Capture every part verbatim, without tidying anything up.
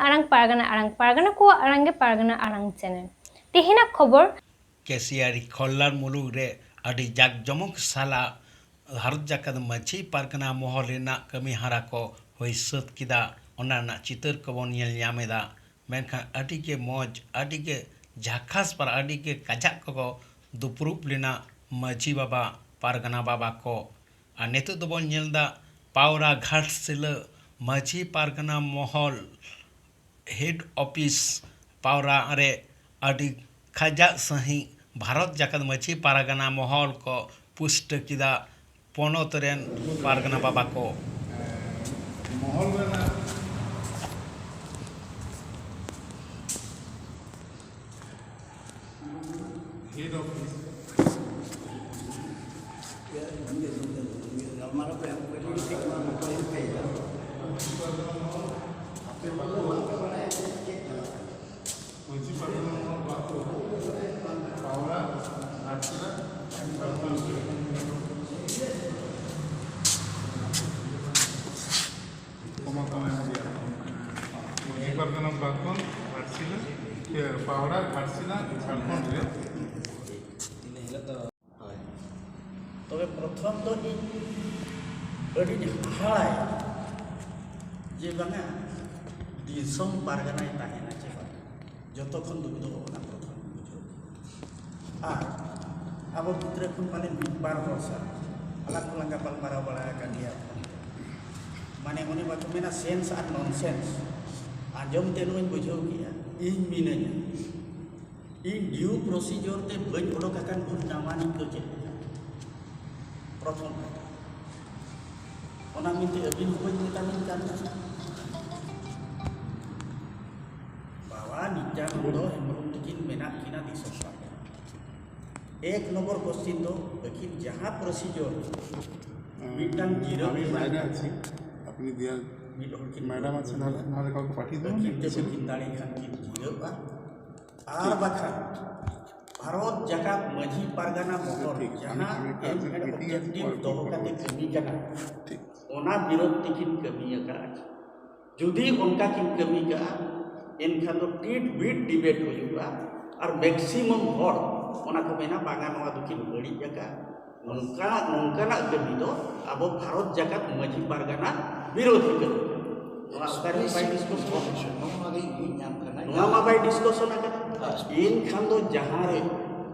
ᱟᱲᱟᱝ ᱯᱟᱨᱜᱟᱱᱟ ᱟᱲᱟᱝ, ᱯᱟᱨᱜᱟᱱᱟ ᱠᱚᱣᱟᱜ ᱟᱲᱟᱝ ᱜᱮ ᱯᱟᱨᱜᱟᱱᱟ ᱟᱲᱟᱝ ᱪᱮᱱᱮᱞ᱾ ᱛᱮᱦᱮᱧᱟᱜ ᱠᱷᱚᱵᱚᱨ᱾ ᱠᱮᱥᱤᱭᱟᱨᱤ ᱠᱷᱚᱞᱞᱟᱨ ᱢᱩᱞᱩᱠ ᱨᱮ ᱟᱹᱰᱤ ᱡᱟᱠ ᱡᱚᱢᱚᱠ ᱥᱟᱞᱟᱜ ᱵᱷᱟᱨᱚᱛ ᱡᱟᱠᱟᱛ ᱢᱟᱹᱡᱷᱤ ᱯᱟᱨᱜᱟᱱᱟ ᱢᱚᱦᱚᱞ ᱨᱮᱱᱟᱜ ᱠᱟᱹᱢᱤ ᱦᱟᱨᱟ ᱠᱚ ᱦᱩᱭ ᱥᱟᱹᱛ ᱠᱮᱫᱟ᱾ ᱚᱱᱟ ᱨᱮᱱᱟᱜ ᱪᱤᱛᱟᱹᱨ ᱠᱚᱵᱚᱱ ᱧᱮᱞ ᱧᱟᱢ ᱮᱫᱟ᱾ ᱢᱮᱱᱠᱷᱟᱱ ᱟᱹᱰᱤ ᱜᱮ ᱢᱚᱡᱽ, ᱟᱹᱰᱤ ᱜᱮ ᱡᱷᱟᱠᱟᱥ ᱯᱟᱨᱟ, ᱟᱹᱰᱤ ᱜᱮ ᱠᱟᱡᱟᱠ ᱠᱚᱠᱚ ᱫᱩᱯᱲᱩᱵ ᱞᱮᱱᱟ ᱢᱟᱹᱡᱷᱤ ᱵᱟᱵᱟ, ᱯᱟᱨᱜᱟᱱᱟ ᱵᱟᱵᱟ ᱠᱚ᱾ ᱟᱨ ᱱᱤᱛᱚᱜ ᱫᱚᱵᱚᱱ ᱧᱮᱞ ᱮᱫᱟ ᱯᱟᱣᱨᱟ ᱜᱷᱟᱴᱥᱤᱞᱟᱹ ᱢᱟᱹᱡᱷᱤ ᱯᱟᱨᱜᱟᱱᱟ ᱢᱚᱦᱚᱞ ᱦᱮᱰ ᱚᱯᱷᱤᱥ ᱯᱟᱣᱨᱟ ᱨᱮ ᱟᱹᱰᱤ ᱠᱟᱡᱟᱠ ᱥᱟᱺᱦᱤᱡ ᱵᱷᱟᱨᱚᱛ ᱡᱟᱠᱟᱛ ᱢᱟᱹᱡᱷᱤ ᱯᱟᱨᱜᱟᱱᱟ ᱢᱚᱦᱚᱞ ᱠᱚ ᱯᱩᱥᱴᱟᱹ ᱠᱮᱫᱟ᱾ ᱯᱚᱱᱚᱛ ᱨᱮᱱ ᱯᱟᱨᱜᱟᱱᱟ ᱵᱟᱵᱟ ᱠᱚ᱾ ᱢᱚᱦᱚᱞ ᱨᱮᱱᱟᱜ ᱦᱮᱰ ᱚᱯᱷᱤᱥ᱾ ᱜᱟᱞᱢᱟᱨᱟᱣ ᱯᱮ, ᱯᱟᱹᱦᱤᱞ ᱯᱮ ᱟᱯᱮ ᱵᱟᱠᱚ ᱵᱟᱲᱟᱭᱟ ᱪᱮᱫ ᱪᱮᱫ ᱠᱟᱱᱟ᱾ ᱢᱟᱹᱡᱷᱤ ᱯᱟᱨᱜᱟᱱᱟ ᱵᱟᱠᱚ ᱯᱟᱣᱨᱟ ᱟᱨ ᱪᱮᱫᱟᱜ ᱡᱷᱟᱲᱠᱷᱚᱸᱰ ᱨᱮ ᱠᱚᱢᱟ ᱠᱚᱢᱟ ᱮᱢ ᱜᱮᱭᱟ᱾ ᱢᱟᱹᱡᱷᱤ ᱯᱟᱨᱜᱟᱱᱟ ᱵᱟᱠᱷᱚᱱ ᱜᱷᱟᱴᱥᱤᱞᱟᱹ, ᱤᱭᱟᱹ, ᱯᱟᱣᱨᱟ ᱜᱷᱟᱴᱥᱤᱞᱟᱹ ᱡᱷᱟᱲᱠᱷᱚᱸᱰ ᱨᱮ᱾ ᱦᱳᱭ᱾ ᱛᱚᱵᱮ ᱯᱨᱚᱛᱷᱚᱢ ᱫᱚ ᱤᱧ ᱟᱹᱰᱤᱧ ᱦᱟᱦᱟᱲᱟᱭᱮᱱᱟ ᱡᱮ ᱵᱟᱝᱟ ᱫᱤᱥᱚᱢ ᱯᱟᱨᱜᱟᱱᱟᱭ ᱛᱟᱦᱮᱱᱟ ᱪᱮ ᱵᱟᱝ, ᱡᱚᱛᱚ ᱠᱷᱚᱱ ᱫᱩᱠ ᱫᱚ ᱚᱱᱟ ᱯᱨᱚᱛᱷᱚᱢ ᱤᱧ ᱵᱩᱡᱷᱟᱹᱣ ᱠᱮᱫᱟ᱾ ᱟᱨ ᱟᱵᱚ ᱜᱤᱫᱽᱨᱟᱹ ᱠᱷᱚᱱ ᱢᱟᱱᱮ ᱢᱤᱫ ᱵᱟᱨ ᱦᱚᱲ ᱥᱟᱶ ᱟᱞᱟᱝ ᱦᱚᱸᱞᱟᱝ ᱜᱟᱯᱟᱞᱢᱟᱨᱟᱣ ᱵᱟᱲᱟ ᱟᱠᱟᱱ ᱜᱮᱭᱟ᱾ ᱢᱟᱱᱮ ᱚᱱᱮ ᱵᱟᱠᱚ ᱢᱮᱱᱟ ᱥᱮᱱᱥ ᱟᱨ ᱱᱚᱱᱥᱮᱱᱥ᱾ ᱟᱸᱡᱚᱢ ᱛᱮ ᱱᱚᱣᱟᱧ ᱵᱩᱡᱷᱟᱹᱣ ᱠᱮᱜᱼᱟ, ᱤᱧ ᱢᱤᱱᱟᱹᱧᱟ, ᱤᱧ ᱰᱤᱭᱩ ᱯᱨᱚᱥᱤᱡᱚᱨ ᱛᱮ ᱵᱟᱹᱧ ᱚᱰᱚᱠ ᱟᱠᱟᱱ ᱵᱷᱩᱞ ᱱᱟᱣᱟᱱᱤᱧ ᱠᱚ ᱪᱮᱫ ᱞᱮᱫᱟ᱾ ᱯᱨᱚᱛᱷᱚᱢ ᱠᱟᱛᱷᱟ᱾ ᱚᱱᱟ ᱢᱮᱱᱛᱮ ᱟᱹᱵᱤᱱ ᱦᱚᱸ ᱵᱟᱹᱧ ᱢᱮᱛᱟᱵᱤᱱ ᱠᱟᱱ ᱛᱟᱦᱮᱸᱫ᱾ ᱵᱟᱵᱟ ᱱᱤᱛᱭᱟᱱᱚᱱᱫᱚ ᱦᱮᱢᱵᱨᱚᱢ ᱛᱟᱹᱠᱤᱱ ᱢᱮᱱᱟᱜ ᱠᱤᱱᱟ ᱫᱤᱥᱚᱢ ᱯᱟᱦᱴᱟ᱾ ᱮᱠ ᱱᱚᱢᱵᱚᱨ ᱠᱚᱥᱪᱤᱱ ᱫᱚ ᱟᱹᱠᱤᱱ ᱡᱟᱦᱟᱸ ᱯᱨᱚᱥᱤᱡᱚᱨ ᱢᱤᱫᱴᱟᱝ ᱡᱤᱨᱟᱹᱣ আমি বাইরে আছি, আপনি দিয়া ᱢᱤᱫ ᱦᱚᱲ ᱠᱤᱱ ম্যাডাম আছে, নাহলে নাহলে কাউকে পাঠিয়ে দেবেন। ᱟᱹᱠᱤᱱ ᱛᱮ ᱵᱟᱹᱠᱤᱱ ᱫᱟᱲᱮᱭᱟᱜ ᱠᱷᱟᱱ ᱠᱤᱱ ᱡᱤᱨᱟᱹᱜᱼᱟ᱾ ᱟᱨ ᱵᱟᱠᱷᱟᱱ ᱵᱷᱟᱨᱚᱛ ᱡᱟᱠᱟᱛ ᱢᱟᱹᱡᱷᱤ ᱯᱟᱨᱜᱟᱱᱟ ᱢᱚᱦᱚᱞ ᱴᱷᱤᱠ, ᱡᱟᱦᱟᱸ ᱟᱢ ᱮᱢ ᱮᱱ ᱚᱵᱡᱮᱠᱴᱤᱵᱷ ᱫᱚᱦᱚ ᱠᱟᱛᱮ ᱠᱟᱹᱢᱤ ᱠᱟᱱᱟ, ᱴᱷᱤᱠ᱾ ᱚᱱᱟ ᱵᱤᱨᱳᱫᱷ ᱛᱮᱠᱤᱱ ᱠᱟᱹᱢᱤ ᱟᱠᱟᱫᱼᱟ᱾ ᱡᱩᱫᱤ ᱚᱱᱠᱟ ᱠᱤᱱ ᱠᱟᱹᱢᱤ ᱠᱟᱜᱼᱟ, ᱮᱱᱠᱷᱟᱱ ᱫᱚ ᱴᱤᱴ ᱵᱤᱴ ᱰᱤᱵᱮᱴ ᱦᱩᱭᱩᱜᱼᱟ᱾ ᱟᱨ ᱢᱮᱠᱥᱤᱢᱟᱢ ᱦᱚᱲ ᱚᱱᱟ ᱠᱚ ᱢᱮᱱᱟ, "ᱵᱟᱝᱟ, ᱱᱚᱣᱟ ᱫᱚᱠᱤᱱ ᱵᱟᱹᱲᱤᱡ ᱟᱠᱟᱫ, ᱱᱚᱝᱠᱟᱱᱟᱜ ᱱᱚᱝᱠᱟᱱᱟᱜ ᱠᱟᱹᱢᱤ ᱫᱚ ᱟᱵᱚ ᱵᱷᱟᱨᱚᱛ ᱡᱟᱠᱟᱛ ᱢᱟᱹᱡᱷᱤ ᱯᱟᱨᱜᱟᱱᱟ ᱵᱤᱨᱳᱫᱷᱤ ᱠᱟᱹᱢᱤ᱾ ᱱᱚᱣᱟ ᱚᱠᱟᱨᱮ ᱵᱟᱭ ᱰᱤᱥᱠᱚᱥ?" ᱱᱚᱣᱟ ᱢᱟ ᱤᱧ ᱧᱟᱢ ᱠᱟᱱᱟ᱾ ᱱᱚᱣᱟ ᱢᱟ ᱵᱟᱭ ᱰᱤᱥᱠᱚᱥᱚᱱ ᱟᱠᱟᱫᱟ᱾ ᱮᱱᱠᱷᱟᱱ ᱫᱚ ᱡᱟᱦᱟᱸ ᱨᱮ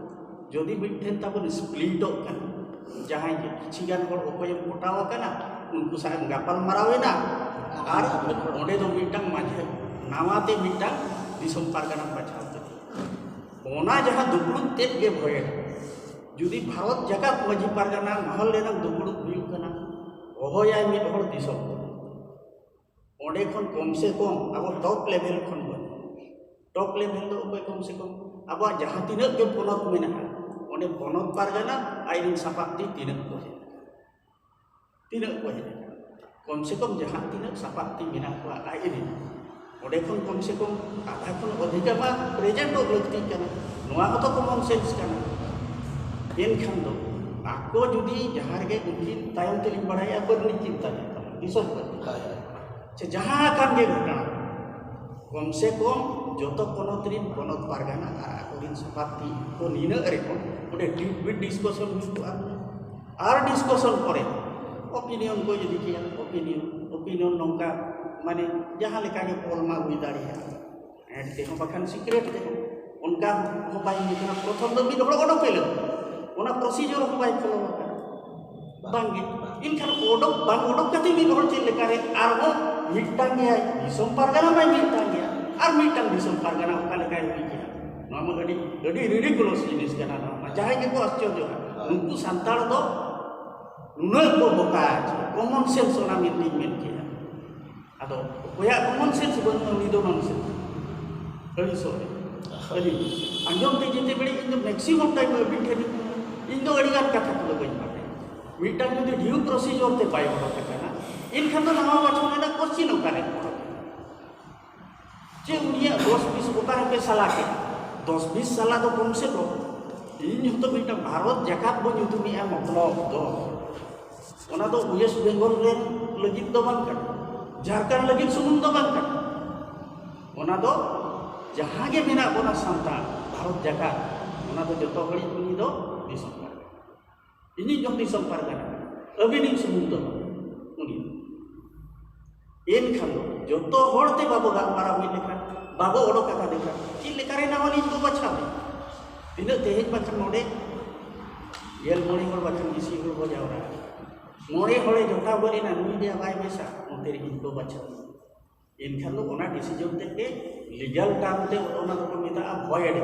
ᱡᱩᱫᱤ ᱢᱤᱫᱴᱷᱮᱱ ᱛᱟᱵᱚᱱ ᱥᱯᱞᱤᱴᱚᱜ ᱠᱟᱱᱟ, ᱡᱟᱦᱟᱸᱭ ᱜᱮ ᱠᱤᱪᱷᱤ ᱜᱟᱱ ᱦᱚᱲ ᱚᱠᱚᱭᱮᱢ ᱯᱚᱴᱟᱣ ᱟᱠᱟᱱᱟ, ᱩᱱᱠᱩ ᱥᱟᱶ ᱮᱢ ᱜᱟᱯᱟᱞ ᱢᱟᱨᱟᱣ ᱮᱱᱟ, ᱟᱨ ᱚᱸᱰᱮ ᱫᱚ ᱢᱤᱫᱴᱟᱝ ᱢᱟᱹᱡᱷᱤ, ᱱᱟᱣᱟ ᱛᱮ ᱢᱤᱫᱴᱟᱝ ᱫᱤᱥᱚᱢ ᱯᱟᱨᱜᱟᱱᱟᱢ ᱵᱟᱪᱷᱟᱣ ᱠᱮᱫᱟ᱾ ᱚᱱᱟ ᱡᱟᱦᱟᱸ ᱫᱩᱯᱲᱩᱵ ᱛᱮᱫ ᱜᱮ ᱵᱷᱚᱭᱮᱱ, ᱡᱩᱫᱤ ᱵᱷᱟᱨᱚᱛ ᱡᱟᱠᱟᱛ ᱢᱟᱹᱡᱷᱤ ᱯᱟᱨᱜᱟᱱᱟ ᱢᱚᱦᱚᱞ ᱨᱮᱱᱟᱜ ᱫᱩᱯᱲᱩᱵ ᱦᱩᱭᱩᱜ ᱠᱟᱱᱟ, ᱦᱚᱦᱚᱭᱟᱭ ᱢᱤᱫ ᱦᱚᱲ ᱫᱤᱥᱚᱢ ᱠᱷᱚᱱ᱾ ᱚᱸᱰᱮ ᱠᱷᱚᱱ ᱠᱚᱢ ᱥᱮ ᱠᱚᱢ ᱟᱵᱚ ᱴᱚᱯ ᱞᱮᱵᱷᱮᱞ ᱠᱷᱚᱱ ᱵᱚᱱ, ᱴᱚᱯ ᱞᱮᱵᱷᱮᱞ ᱫᱚ ᱚᱠᱚᱭ? ᱠᱚᱢ ᱥᱮ ᱠᱚᱢ ᱟᱵᱚᱣᱟᱜ ᱡᱟᱦᱟᱸ ᱛᱤᱱᱟᱹᱜ ᱜᱮ ᱯᱚᱱᱚᱛ ᱢᱮᱱᱟᱜᱼᱟ, ᱚᱸᱰᱮ ᱯᱚᱱᱚᱛ ᱯᱟᱨᱜᱟᱱᱟ ᱟᱡ ᱨᱮᱱ ᱥᱟᱯᱟᱵ ᱛᱤ ᱛᱤᱱᱟᱹᱜ ᱠᱚ ᱦᱮᱡ ᱟᱠᱟᱱᱟ? ᱛᱤᱱᱟᱹᱜ ᱠᱚ ᱦᱮᱡ ᱟᱠᱟᱱᱟ? ᱠᱚᱢ ᱥᱮ ᱠᱚᱢ ᱡᱟᱦᱟᱸ ᱛᱤᱱᱟᱹᱜ ᱥᱟᱯᱟᱵ ᱛᱤ ᱢᱮᱱᱟᱜ ᱠᱚᱣᱟ ᱟᱡ ᱨᱮᱱ, ᱚᱸᱰᱮ ᱠᱷᱚᱱ ᱠᱚᱢ ᱥᱮ ᱠᱚᱢ ᱟᱫᱷᱟ ᱠᱷᱚᱱ ᱚᱫᱷᱤᱠᱟ ᱢᱟ ᱯᱨᱮᱡᱮᱱᱴᱚᱜ ᱞᱟᱹᱠᱛᱤᱜ ᱠᱟᱱᱟ᱾ ᱱᱚᱣᱟ ᱦᱚᱸᱛᱚ ᱠᱚᱢᱚᱱ ᱥᱮᱱᱥ ᱠᱟᱱᱟ᱾ ᱮᱱᱠᱷᱟᱱ ᱫᱚ ᱟᱠᱚ ᱡᱩᱫᱤ ᱡᱟᱦᱟᱸ ᱨᱮᱜᱮ ᱩᱱᱠᱤᱱ ᱛᱟᱭᱚᱢ ᱛᱮᱞᱤᱧ ᱵᱟᱲᱟᱭᱟ ᱵᱟᱹᱨᱱᱤ ᱠᱤᱱ ᱛᱟᱦᱮᱸ ᱠᱟᱱᱟ ᱫᱤᱥᱚᱢ ᱯᱟᱹᱴᱤ, ᱦᱳᱭ, ᱦᱳᱭ᱾ ᱥᱮ ᱡᱟᱦᱟᱸ ᱟᱠᱟᱱ ᱜᱮ ᱜᱷᱚᱴᱚᱱᱟ, ᱠᱚᱢ ᱥᱮ ᱠᱚᱢ ᱡᱚᱛᱚ ᱯᱚᱱᱚᱛ ᱨᱤᱱ ᱯᱚᱱᱚᱛ ᱯᱟᱨᱜᱟᱱᱟ ᱟᱨ ᱟᱠᱚᱨᱤᱱ ᱥᱟᱯᱟᱵ ᱛᱤ ᱠᱚ ᱱᱤᱱᱟᱹᱜ ᱨᱮᱠᱚ ᱚᱸᱰᱮ ᱰᱤᱥᱠᱚᱥᱚᱱ ᱦᱩᱭ ᱠᱚᱜᱼᱟ᱾ ᱟᱨ ᱰᱤᱥᱠᱚᱥᱚᱱ ᱯᱚᱨᱮ ᱚᱯᱤᱱᱤᱭᱚᱱ ᱠᱚ ᱤᱫᱤ ᱠᱮᱭᱟ, ᱚᱯᱤᱱᱤᱭᱚᱱ ᱚᱯᱤᱱᱤᱭᱚᱱ ᱱᱚᱝᱠᱟ, ᱢᱟᱱᱮ ᱡᱟᱦᱟᱸ ᱞᱮᱠᱟ ᱜᱮ ᱯᱚᱞ ᱢᱟ ᱦᱩᱭ ᱫᱟᱲᱮᱭᱟᱜᱼᱟ, ᱮᱰ ᱛᱮᱦᱚᱸ ᱵᱟᱠᱷᱟᱱ ᱥᱤᱠᱨᱮᱴ ᱛᱮᱦᱚᱸ᱾ ᱚᱱᱠᱟ ᱦᱚᱸ ᱵᱟᱭ ᱦᱩᱭ ᱠᱟᱱᱟ᱾ ᱯᱨᱚᱛᱷᱚᱢ ᱫᱚ ᱢᱤᱫ ᱦᱚᱲ ᱚᱰᱚᱠ ᱮ ᱞᱟᱹᱜᱤᱫ ᱚᱱᱟ ᱯᱨᱚᱥᱤᱡᱚᱨ ᱦᱚᱸ ᱵᱟᱭ ᱯᱷᱚᱞᱳ ᱟᱠᱟᱫᱟ᱾ ᱵᱟᱝᱜᱮ᱾ ᱮᱱᱠᱷᱟᱱ ᱚᱰᱚᱠ ᱵᱟᱝ ᱚᱰᱚᱠ ᱠᱟᱛᱮ ᱢᱤᱫ ᱦᱚᱲ ᱪᱮᱫ ᱞᱮᱠᱟᱨᱮ ᱟᱨᱦᱚᱸ ᱢᱤᱫᱴᱟᱝ ᱜᱮᱭᱟᱭ, ᱫᱤᱥᱚᱢ ᱯᱟᱨᱜᱟᱱᱟ ᱢᱟᱭ ᱢᱤᱫᱴᱟᱝ ᱜᱮᱭᱟ, ᱟᱨ ᱢᱤᱫᱴᱟᱝ ᱫᱤᱥᱚᱢ ᱯᱟᱨᱜᱟᱱᱟ ᱚᱠᱟ ᱞᱮᱠᱟᱭ ᱦᱩᱭ ᱠᱮᱭᱟ? ᱱᱚᱣᱟ ᱢᱟ ᱟᱹᱰᱤ ᱟᱹᱰᱤ ᱨᱤᱰᱤᱠᱩᱞᱟᱥ ᱡᱤᱱᱤᱥ ᱠᱟᱱᱟ᱾ ᱱᱚᱣᱟ ᱢᱟ ᱡᱟᱦᱟᱸᱭ ᱜᱮᱠᱚ ᱟᱥᱪᱚᱨᱡᱚᱜᱼᱟ, ᱱᱩᱠᱩ ᱥᱟᱱᱛᱟᱲ ᱫᱚ ᱱᱩᱱᱟᱹᱜ ᱠᱚ ᱵᱚᱠᱟ, ᱠᱚᱢᱚᱱ ᱥᱮᱱᱥ ᱚᱱᱟ ᱢᱮᱱᱛᱮᱧ ᱢᱮᱱ ᱠᱮᱭᱟ᱾ ᱟᱫᱚ ᱚᱠᱚᱭᱟᱜ ᱠᱚᱢᱚᱱ ᱥᱮᱱᱥ ᱵᱟᱹᱱᱩᱜᱼᱟ, ᱩᱱᱤ ᱫᱚ ᱱᱚᱱᱥᱮᱱᱥ᱾ ᱟᱹᱲᱤᱥᱚᱜ ᱨᱮ ᱟᱹᱞᱤᱧ ᱟᱸᱡᱚᱢ ᱛᱮ ᱡᱮᱛᱮ ᱵᱮᱲᱮ ᱤᱧ ᱫᱚ ᱢᱮᱠᱥᱤᱢᱟᱢ ᱴᱟᱭᱤᱢ ᱟᱹᱵᱤᱱ ᱴᱷᱮᱱ ᱤᱧ ᱫᱚ ᱟᱹᱰᱤ ᱜᱟᱱ ᱠᱟᱛᱷᱟ ᱠᱚᱫᱚ ᱵᱟᱹᱧ ᱵᱟᱲᱟᱭᱟ᱾ ᱢᱤᱫᱴᱟᱝ ᱡᱩᱫᱤ ᱰᱤᱭᱩ ᱯᱨᱚᱥᱤᱡᱚᱨ ᱛᱮ ᱵᱟᱭ ᱚᱰᱚᱠ ᱟᱠᱟᱱᱟ, ᱮᱱᱠᱷᱟᱱ ᱫᱚ ᱱᱟᱣᱟ ᱵᱟᱪᱷᱚᱱ ᱨᱮᱱᱟᱜ ᱠᱚᱥᱪᱤᱱ ᱚᱠᱟᱨᱮ ᱚᱰᱚᱠ ᱮᱱᱟ? ᱪᱮ ᱩᱱᱤᱭᱟᱜ ᱫᱚᱥ ᱵᱤᱥ ᱚᱠᱟ ᱨᱮᱯᱮ ᱥᱟᱞᱟ ᱠᱮᱫ? ᱫᱚᱥ ᱵᱤᱥ ᱥᱟᱞᱟ ᱫᱚ ᱠᱚᱢ ᱥᱮ ᱠᱚᱢ᱾ ᱤᱧ ᱦᱚᱸᱛᱚ ᱢᱤᱫᱴᱟᱝ ᱵᱷᱟᱨᱚᱛ ᱡᱟᱠᱟᱛ ᱵᱟᱹᱧ ᱩᱫᱩᱜᱮᱜᱼᱟ, ᱢᱚᱛᱞᱚᱵ ᱫᱚ ᱚᱱᱟ ᱫᱚ ᱳᱭᱮᱥᱴ ᱵᱮᱝᱜᱚᱞ ᱨᱮᱱ ᱞᱟᱹᱜᱤᱫ ᱫᱚ ᱵᱟᱝ ᱠᱟᱱᱟ᱾ ᱡᱷᱟᱲᱠᱷᱚᱸᱰ ᱞᱟᱹᱜᱤᱫ ᱥᱩᱢᱩᱝ ᱫᱚ ᱵᱟᱝ ᱠᱟᱱᱟ᱾ ᱚᱱᱟ ᱫᱚ ᱡᱟᱦᱟᱸ ᱜᱮ ᱢᱮᱱᱟᱜ ᱵᱚᱱᱟ ᱥᱟᱱᱛᱟᱲ ᱵᱷᱟᱨᱚᱛ ᱡᱟᱠᱟᱛ, ᱚᱱᱟ ᱫᱚ ᱡᱚᱛᱚ ᱦᱚᱲᱤᱡ ᱩᱱᱤ ᱫᱚ ᱫᱤᱥᱚᱢ ᱯᱟᱨᱜᱟᱱᱟ᱾ ᱤᱧᱤᱡ ᱦᱚᱸ ᱫᱤᱥᱚᱢ ᱯᱟᱨᱜᱟᱱᱟ ᱠᱟᱱᱟ, ᱟᱹᱵᱤᱱᱤᱡ ᱥᱩᱢᱩᱝ ᱫᱚ ᱵᱟᱝ, ᱩᱱᱤ ᱫᱚ᱾ ᱮᱱᱠᱷᱟᱱ ᱫᱚ ᱡᱚᱛᱚ ᱦᱚᱲ ᱛᱮ ᱵᱟᱵᱚ ᱜᱟᱞᱢᱟᱨᱟᱣ ᱢᱤᱫ ᱞᱮᱠᱷᱟᱱ, ᱵᱟᱵᱚ ᱚᱰᱚᱠ ᱟᱠᱟᱫᱮ ᱠᱷᱟᱱ, ᱪᱮᱫ ᱞᱮᱠᱟᱨᱮ ᱱᱟᱣᱟ ᱱᱤᱡ ᱵᱚ ᱵᱟᱪᱷᱟᱣ? ᱛᱤᱱᱟᱹᱜ ᱛᱮᱦᱮᱧ ᱵᱟᱠᱷᱟᱱ ᱱᱚᱰᱮ ᱜᱮᱞ ᱢᱚᱬᱮ ᱦᱚᱲ ᱵᱟᱠᱷᱟᱱ ᱵᱮᱥᱤ ᱦᱚᱲ ᱵᱚ ᱡᱟᱣᱨᱟ ᱟᱠᱟᱱᱟ᱾ ᱢᱚᱬᱮ ᱦᱚᱲᱮ ᱡᱚᱴᱟᱣ ᱜᱚᱫ ᱮᱱᱟ, ᱱᱩᱭ ᱫᱚᱭᱟ ᱵᱟᱭ ᱵᱮᱥᱟ, ᱱᱚᱛᱮ ᱨᱮ ᱤᱧ ᱠᱚ ᱵᱟᱪᱷᱟᱣ᱾ ᱮᱱᱠᱷᱟᱱ ᱫᱚ ᱚᱱᱟ ᱰᱤᱥᱤᱡᱚᱱ ᱛᱮᱫ ᱜᱮ ᱞᱤᱜᱟᱞ ᱴᱟᱨᱢ ᱛᱮ ᱚᱱᱟ ᱫᱚᱠᱚ ᱢᱮᱛᱟᱜᱼᱟ ᱵᱷᱚᱭᱮᱰ᱾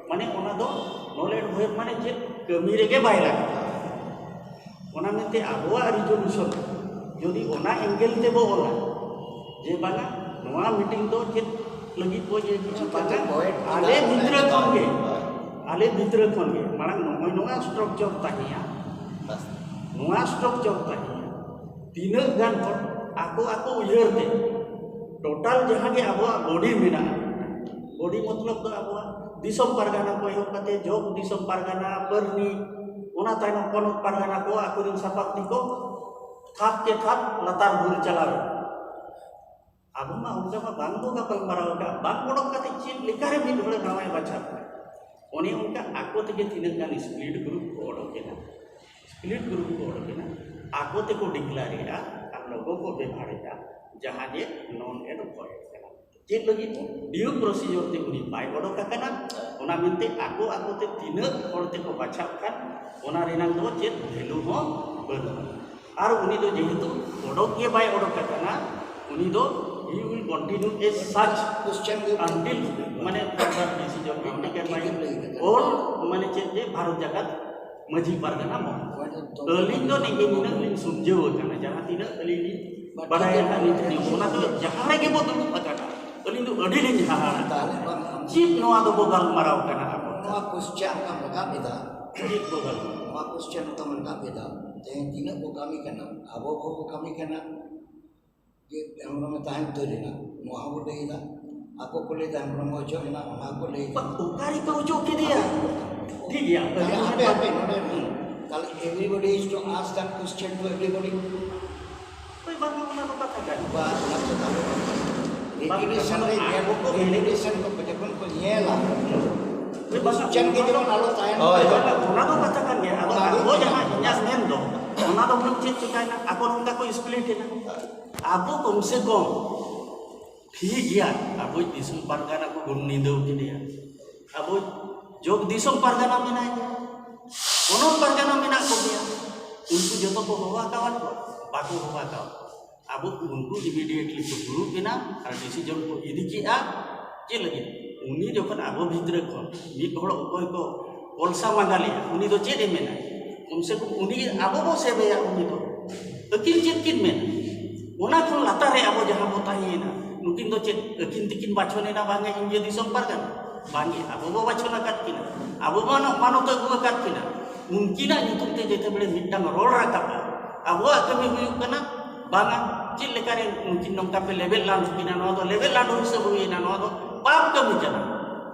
ᱢᱟᱱᱮ ᱚᱱᱟ ᱫᱚ ᱱᱚᱞ ᱮᱱᱰ ᱵᱷᱚᱭᱮᱰ ᱢᱟᱱᱮ ᱪᱮᱫ? ᱠᱟᱹᱢᱤ ᱨᱮᱜᱮ ᱵᱟᱭ ᱞᱟᱜᱟᱜᱼᱟ᱾ ᱚᱱᱟ ᱢᱮᱱᱛᱮ ᱟᱵᱚᱣᱟᱜ ᱨᱤᱡᱚᱞᱩᱥᱚᱱ ᱡᱩᱫᱤ ᱚᱱᱟ ᱮᱝᱜᱮᱞ ᱛᱮᱵᱚ ᱚᱞᱟ ᱡᱮ ᱵᱟᱝᱟ, ᱱᱚᱣᱟ ᱢᱤᱴᱤᱝ ᱫᱚ ᱪᱮᱫ ᱞᱟᱹᱜᱤᱫ ᱵᱚ ᱤᱭᱟᱹ ᱠᱮᱫᱟ? ᱵᱟᱝᱟ, ᱵᱷᱚᱭᱮᱰ ᱟᱞᱮ ᱵᱷᱤᱛᱨᱤ ᱠᱷᱚᱱ ᱜᱮ, ᱟᱞᱮ ᱵᱷᱤᱛᱨᱤ ᱠᱷᱚᱱ ᱜᱮ ᱢᱟᱲᱟᱝ ᱱᱚᱜᱼᱚᱭ ᱱᱚᱣᱟ ᱥᱴᱨᱚᱠᱪᱟᱨ ᱛᱟᱦᱮᱸᱭᱟ, ᱱᱚᱣᱟ ᱥᱴᱨᱚᱠᱪᱟᱨ ᱛᱟᱦᱮᱸᱭᱟ᱾ ᱛᱤᱱᱟᱹᱜ ᱜᱟᱱ ᱦᱚᱲ ᱟᱠᱚ ᱟᱠᱚ ᱩᱭᱦᱟᱹᱨ ᱛᱮ ᱴᱳᱴᱟᱞ ᱡᱟᱦᱟᱸ ᱜᱮ ᱟᱵᱚᱣᱟᱜ ᱵᱚᱰᱤ ᱢᱮᱱᱟᱜᱼᱟ, ᱵᱚᱰᱤ ᱢᱚᱛᱞᱚᱵ ᱫᱚ ᱟᱵᱚᱣᱟᱜ ᱫᱤᱥᱚᱢ ᱯᱟᱨᱜᱟᱱᱟ ᱠᱷᱚᱱ ᱮᱦᱚᱵ ᱠᱟᱛᱮ ᱡᱚᱜᱽ ᱫᱤᱥᱚᱢ ᱯᱟᱨᱜᱟᱱᱟ, ᱯᱟᱹᱨᱱᱤ, ᱚᱱᱟ ᱛᱟᱭᱱᱚᱢ ᱯᱚᱱᱚᱛ ᱯᱟᱨᱜᱟᱱᱟ ᱠᱚ ᱟᱠᱚᱨᱮᱱ ᱥᱟᱯᱟᱵ ᱛᱮᱠᱚ ᱛᱷᱟᱯ ᱠᱮ ᱛᱷᱟᱯ ᱞᱟᱛᱟᱨ ᱵᱩᱨᱩ ᱪᱟᱞᱟᱣ ᱮᱱᱟ᱾ ᱟᱵᱚ ᱢᱟ ᱚᱱᱠᱟ ᱢᱟ ᱵᱟᱝ ᱵᱚ ᱜᱟᱯᱟᱞ ᱢᱟᱨᱟᱣ ᱟᱠᱟᱫ, ᱵᱟᱝ ᱚᱰᱚᱠ ᱠᱟᱛᱮ ᱪᱮᱫ ᱞᱮᱠᱟᱨᱮ ᱢᱤᱫ ᱦᱚᱲ ᱱᱟᱣᱟᱭ ᱵᱟᱪᱷᱟᱣ ᱠᱟᱱᱟ? ᱚᱱᱮ ᱚᱱᱠᱟ ᱟᱠᱚ ᱛᱮᱜᱮ ᱛᱤᱱᱟᱹᱜ ᱜᱟᱱ ᱥᱯᱞᱤᱴ ᱜᱨᱩᱯ ᱠᱚ ᱚᱰᱚᱠ ᱮᱱᱟ, ᱥᱯᱞᱤᱴ ᱜᱨᱩᱯ ᱠᱚ ᱚᱰᱚᱠ ᱮᱱᱟ, ᱟᱠᱚ ᱛᱮᱠᱚ ᱰᱤᱠᱞᱟᱨ ᱮᱫᱟ ᱟᱨ ᱞᱳᱜᱳ ᱠᱚ ᱵᱮᱵᱷᱟᱨ ᱮᱫᱟ, ᱡᱟᱦᱟᱸ ᱡᱮ ᱱᱚᱱ ᱮᱰ ᱵᱷᱚᱭᱮᱰ ᱠᱟᱱᱟ᱾ ᱪᱮᱫ ᱞᱟᱹᱜᱤᱫ? ᱰᱤᱭᱩ ᱯᱨᱚᱥᱤᱡᱚᱨ ᱛᱮ ᱩᱱᱤ ᱵᱟᱭ ᱚᱰᱚᱠ ᱟᱠᱟᱱᱟ᱾ ᱚᱱᱟ ᱢᱮᱱᱛᱮ ᱟᱠᱚ ᱟᱠᱚ ᱛᱮ ᱛᱤᱱᱟᱹᱜ ᱦᱚᱲ ᱛᱮᱠᱚ ᱵᱟᱪᱷᱟᱣ ᱠᱟᱱ, ᱚᱱᱟ ᱨᱮᱱᱟᱜ ᱫᱚ ᱪᱮᱫ ᱵᱷᱮᱞᱩ ᱦᱚᱸ ᱵᱟᱹᱱᱩᱜᱼᱟ᱾ ᱟᱨ ᱩᱱᱤ ᱫᱚ ᱡᱮᱦᱮᱛᱩ ᱚᱰᱚᱠ ᱜᱮ ᱵᱟᱭ ᱚᱰᱚᱠ ᱟᱠᱟᱱᱟ, ᱩᱱᱤ ᱫᱚ he will continue as such question ᱜᱮ until ᱢᱟᱱᱮ further decision be taken by all ᱢᱟᱱᱮ ᱪᱮᱫ ᱡᱮ ᱵᱷᱟᱨᱚᱛ ᱡᱟᱠᱟᱛ ᱢᱟᱹᱡᱷᱤ ᱯᱟᱨᱜᱟᱱᱟ ᱢᱚᱦᱚᱞ᱾ ᱟᱹᱞᱤᱧ ᱫᱚ ᱱᱤᱝᱠᱟᱹ ᱱᱤᱱᱟᱹᱜ ᱞᱤᱧ ᱥᱩᱢᱡᱷᱟᱹᱣ ᱟᱠᱟᱱᱟ, ᱡᱟᱦᱟᱸ ᱛᱤᱱᱟᱹᱜ ᱟᱹᱞᱤᱧ ᱞᱤᱧ ᱵᱟᱰᱟᱭ ᱟᱠᱟᱫ ᱱᱤᱛ ᱱᱤᱭᱚᱢ, ᱚᱱᱟ ᱫᱚ ᱡᱟᱦᱟᱸ ᱨᱮᱜᱮ ᱵᱚ ᱫᱩᱲᱩᱵ ᱟᱠᱟᱱᱟ, ᱟᱹᱞᱤᱧ ᱫᱚ ᱟᱹᱰᱤ ᱞᱤᱧ ᱦᱟᱦᱟᱲᱟ᱾ ᱛᱟᱦᱞᱮ ᱵᱟᱝ, ᱟᱢ ᱪᱮᱫ ᱱᱚᱣᱟ ᱫᱚᱵᱚ ᱜᱟᱞᱢᱟᱨᱟᱣ ᱠᱟᱱᱟ ᱟᱵᱚ? ᱱᱚᱣᱟ ᱠᱚᱥᱪᱟᱱ ᱟᱢ ᱨᱟᱠᱟᱵ ᱮᱫᱟ᱾ ᱪᱮᱫ ᱵᱚ ᱜᱟᱞᱢᱟᱨᱟᱣ? ᱱᱚᱣᱟ ᱠᱚᱥᱪᱟᱱ ᱟᱢ ᱨᱟᱠᱟᱵ ᱮᱫᱟ᱾ ᱛᱮᱦᱮᱧ ᱛᱤᱱᱟᱹᱜ ᱵᱚ ᱠᱟᱹᱢᱤ ᱠᱟᱱᱟ, ᱟᱵᱚ ᱵᱚ ᱠᱟᱹᱢᱤ ᱠᱟᱱᱟ ᱡᱮ ᱦᱮᱢᱵᱨᱚᱢᱮ ᱛᱟᱦᱮᱸ ᱩᱛᱟᱹᱨ ᱮᱱᱟ, ᱱᱚᱣᱟ ᱦᱚᱸᱵᱚ ᱞᱟᱹᱭ ᱮᱫᱟ᱾ ᱟᱠᱚ ᱠᱚ ᱞᱟᱹᱭ ᱮᱫᱟ ᱦᱮᱢᱵᱨᱚᱢ ᱚᱪᱚᱜ ᱮᱱᱟ, ᱚᱱᱟ ᱦᱚᱸᱠᱚ ᱞᱟᱹᱭ ᱮᱫᱟ᱾ ᱚᱠᱟ ᱨᱮᱠᱚ ᱚᱪᱚᱜ ᱠᱮᱫᱮᱭᱟ? ᱴᱷᱤᱠ ᱜᱮᱭᱟ, ᱛᱟᱦᱞᱮ ᱟᱹᱞᱤᱧ ᱦᱟᱯᱮ, ᱦᱟᱯᱮ, ᱱᱚᱰᱮ ᱦᱩᱸ᱾ ᱛᱟᱦᱞᱮ everybody is to ask that question to everybody. ᱦᱳᱭ, ᱵᱟᱝ, ᱚᱱᱟ ᱫᱚ ᱠᱟᱛᱷᱟ ᱠᱟᱱ ᱜᱮᱭᱟ᱾ ᱵᱟ, ᱚᱱᱟ ᱫᱚ ᱠᱟᱛᱷᱟ ᱠᱟᱱ ᱜᱮᱭᱟ᱾ ᱨᱮᱜᱩᱞᱮᱥᱚᱱ ᱨᱮ ᱧᱮᱞ, ᱨᱮᱜᱩᱞᱮᱥᱚᱱ ᱠᱚ ᱡᱚᱠᱷᱚᱱ ᱠᱚ ᱧᱮᱞᱟ, ᱦᱳᱭ, ᱵᱟᱝ, ᱪᱮᱫ ᱜᱮ ᱡᱮᱢᱚᱱ ᱟᱞᱚ ᱛᱟᱦᱮᱱ ᱦᱳᱭ, ᱢᱟ᱾ ᱦᱳᱭ᱾ ᱚᱱᱟ ᱫᱚ ᱠᱟᱛᱷᱟ ᱠᱟᱱ ᱜᱮᱭᱟ᱾ ᱟᱫᱚ ᱚᱱᱟ ᱫᱚ ᱟᱵᱚ ᱡᱟᱦᱟᱸ ᱤᱧᱟᱹᱜ ᱢᱮᱱ ᱫᱚ, ᱚᱱᱟ ᱫᱚ ᱦᱩᱱᱟᱹᱝ ᱪᱮᱫ ᱪᱤᱠᱟᱭᱱᱟ, ᱟᱠᱚ ᱱᱚᱝᱠᱟ ᱠᱚ split ᱮᱱᱟ᱾ ᱟᱵᱚ ᱠᱚᱢ ᱥᱮ ᱠᱚᱢ ᱴᱷᱤᱠ ᱜᱮᱭᱟ, ᱟᱵᱚᱭᱤᱡ ᱫᱤᱥᱚᱢ ᱯᱟᱨᱜᱟᱱᱟ ᱠᱚ ᱜᱩᱱ ᱧᱤᱫᱟᱹᱣ ᱠᱮᱫᱮᱭᱟ, ᱟᱵᱚᱭᱤᱡ ᱡᱚᱜᱽ ᱫᱤᱥᱚᱢ ᱯᱟᱨᱜᱟᱱᱟ ᱢᱮᱱᱟᱭ ᱜᱮᱭᱟ, ᱯᱚᱱᱚᱛ ᱯᱟᱨᱜᱟᱱᱟ ᱢᱮᱱᱟᱜ ᱠᱚᱜᱮᱭᱟ, ᱩᱱᱠᱩ ᱡᱚᱛᱚ ᱠᱚ ᱦᱚᱦᱚ ᱟᱠᱟᱣᱟᱫ ᱠᱚᱣᱟ? ᱵᱟᱠᱚ ᱦᱚᱦᱚ ᱟᱠᱟᱣᱟᱫ ᱠᱚᱣᱟ᱾ ᱟᱵᱚ ᱩᱱᱠᱩ immediately ᱠᱚ ᱫᱩᱲᱩᱵ ᱮᱱᱟ ᱟᱨ decision ᱠᱚ ᱤᱫᱤ ᱠᱮᱫᱼᱟ᱾ ᱪᱮᱫ ᱞᱟᱹᱜᱤᱫ? ᱩᱱᱤ ᱡᱚᱠᱷᱚᱱ ᱟᱵᱚ ᱵᱷᱤᱛᱨᱤ ᱠᱷᱚᱱ ᱢᱤᱫ ᱦᱚᱲ ᱚᱠᱚᱭ ᱠᱚ ᱠᱚᱞᱥᱟ ᱢᱟᱸᱜᱟᱞᱮᱭᱟ, ᱩᱱᱤ ᱫᱚ ᱪᱮᱫ ᱮ ᱢᱮᱱᱟ? ᱠᱚᱢ ᱥᱮ ᱠᱚᱢ ᱩᱱᱤ ᱟᱵᱚ ᱵᱚ ᱥᱮᱵᱮᱭᱟ᱾ ᱩᱱᱤ ᱫᱚ ᱟᱹᱠᱤᱱ ᱪᱮᱫ ᱠᱤᱱ ᱢᱮᱱᱟ? ᱚᱱᱟ ᱠᱷᱚᱱ ᱞᱟᱛᱟᱨ ᱨᱮ ᱟᱵᱚ ᱡᱟᱦᱟᱸ ᱵᱚ ᱛᱟᱦᱮᱸᱭᱮᱱᱟ, ᱱᱩᱠᱤᱱ ᱫᱚ ᱪᱮᱫ ᱟᱹᱠᱤᱱ ᱛᱮᱠᱤᱱ ᱵᱟᱪᱷᱚᱱ ᱮᱱᱟ, ᱵᱟᱝᱟ ᱤᱧ ᱜᱮ ᱫᱤᱥᱚᱢ ᱯᱟᱨᱜᱟᱱᱟ? ᱵᱟᱝᱜᱮ, ᱟᱵᱚ ᱵᱚ ᱵᱟᱪᱷᱚᱱ ᱟᱠᱟᱫ ᱠᱤᱱᱟ, ᱟᱵᱚ ᱵᱚ ᱢᱟᱱᱚᱛ ᱟᱹᱜᱩ ᱟᱠᱟᱫ ᱠᱤᱱᱟ᱾ ᱩᱱᱠᱤᱱᱟᱜ ᱧᱩᱛᱩᱢ ᱛᱮ ᱡᱮᱛᱮ ᱵᱮᱲᱮ ᱢᱤᱫᱴᱟᱝ ᱨᱚᱲ ᱨᱟᱠᱟᱵᱼᱟ, ᱟᱵᱚᱣᱟᱜ ᱠᱟᱹᱢᱤ ᱦᱩᱭᱩᱜ ᱠᱟᱱᱟ, ᱵᱟᱝᱟ, ᱪᱮᱫ ᱞᱮᱠᱟᱨᱮ ᱱᱩᱠᱤᱱ ᱱᱚᱝᱠᱟ ᱯᱮ ᱞᱮᱵᱮᱫ ᱞᱟᱸᱰᱚ ᱠᱤᱱᱟ? ᱱᱚᱣᱟ ᱫᱚ ᱞᱮᱵᱮᱫ ᱞᱟᱸᱰᱚ ᱦᱤᱥᱟᱹᱵ ᱦᱩᱭᱮᱱᱟ, ᱱᱚᱣᱟ ᱫᱚ ᱯᱟᱯ ᱠᱟᱹᱢᱤ ᱠᱟᱱᱟ᱾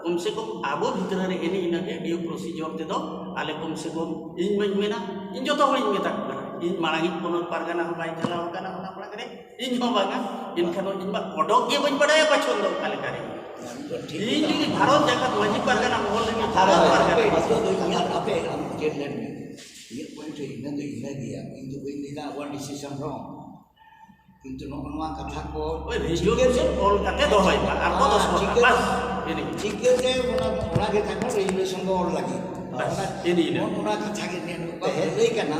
ᱠᱚᱢ ᱥᱮ ᱠᱚᱢ ᱟᱵᱚ ᱵᱷᱤᱛᱨᱤ ᱨᱮ ᱮᱱᱮ ᱤᱱᱟᱹᱜᱮ ᱰᱤᱭᱩ ᱯᱨᱚᱥᱤᱡᱚᱨ ᱛᱮᱫᱚ ᱟᱞᱮ ᱠᱚᱢ ᱥᱮ ᱠᱚᱢ ᱤᱧ ᱢᱟᱧ ᱢᱮᱱᱟ, ᱤᱧ ᱡᱚᱛᱚ ᱦᱚᱲᱤᱧ ᱢᱮᱛᱟ ᱠᱚ ᱠᱟᱱᱟ, ᱤᱧ ᱢᱟᱲᱟᱝ ᱤᱧ ᱯᱚᱱᱚᱛ ᱯᱟᱨᱜᱟᱱᱟ ᱦᱚᱸ ᱵᱟᱭ ᱪᱟᱞᱟᱣ ᱟᱠᱟᱱᱟ ᱚᱱᱟ ᱯᱟᱲᱟ ᱨᱮ, ᱤᱧ ᱦᱚᱸ ᱵᱟᱝᱟ᱾ ᱮᱱᱠᱷᱟᱱ ᱫᱚ ᱤᱧ ᱢᱟ ᱚᱰᱚᱠ ᱜᱮ ᱵᱟᱹᱧ ᱵᱟᱰᱟᱭᱟ ᱵᱟᱪᱷᱚᱱ ᱫᱚ ᱚᱠᱟ ᱞᱮᱠᱟ ᱨᱮ᱾ ᱤᱧ ᱡᱩᱫᱤ ᱵᱷᱟᱨᱚᱛ ᱡᱟᱠᱟᱛ ᱢᱟᱹᱡᱷᱤ ᱯᱟᱨᱜᱟᱱᱟ ᱢᱚᱦᱚᱞ ᱨᱮᱱᱤᱡ ᱯᱚᱱᱚᱛ ᱯᱟᱨᱜᱟᱱᱟ ᱟᱯᱮ ᱵᱟᱥᱛᱚᱵ ᱫᱚ ᱤᱧᱟᱹᱜ, ᱟᱯᱮ ᱟᱢ ᱪᱮᱫ ᱞᱮᱱ ᱢᱮ? ᱤᱧᱟᱹᱜ ᱯᱚᱭᱮᱱᱴ ᱤᱱᱟᱹ ᱫᱚ ᱤᱱᱟᱹ ᱜᱮᱭᱟ᱾ ᱤᱧ ᱫᱚ ᱵᱟᱹᱧ ᱞᱟᱹᱭᱫᱟ ᱟᱵᱚᱣᱟᱜ ᱰᱤᱥᱤᱥᱚᱱ ᱨᱚᱝ, ᱠᱤᱱᱛᱩ ᱱᱚᱜᱼᱚ ᱱᱚᱣᱟ ᱠᱟᱛᱷᱟ ᱠᱚ ᱳᱭ ᱨᱮᱡᱩᱞᱩᱥᱚᱱ ᱚᱞ ᱠᱟᱛᱮ ᱫᱚᱦᱚᱭ ᱢᱟ, ᱟᱨ ᱠᱚ ᱫᱚᱥ ᱠᱚ ᱪᱤᱠᱟᱹ- ᱵᱟᱥ, ᱤᱱᱟᱹ ᱜᱮ᱾ ᱪᱤᱠᱟᱹᱛᱮ ᱚᱱᱟ, ᱚᱱᱟ ᱜᱮ ᱛᱟᱠᱚ ᱨᱮᱡᱩᱞᱩᱥᱚᱱ ᱫᱚ ᱚᱞ ᱞᱟᱹᱜᱤᱫ᱾ ᱵᱟᱥ, ᱚᱱᱟ, ᱤᱱᱟᱹ, ᱤᱱᱟᱹ᱾ ᱱᱚᱜᱼᱚ ᱱᱚᱣᱟ ᱠᱟᱛᱷᱟ ᱜᱮ ᱱᱤᱭᱟᱹ ᱱᱚᱝᱠᱟ ᱞᱟᱹᱭ ᱠᱟᱱᱟ,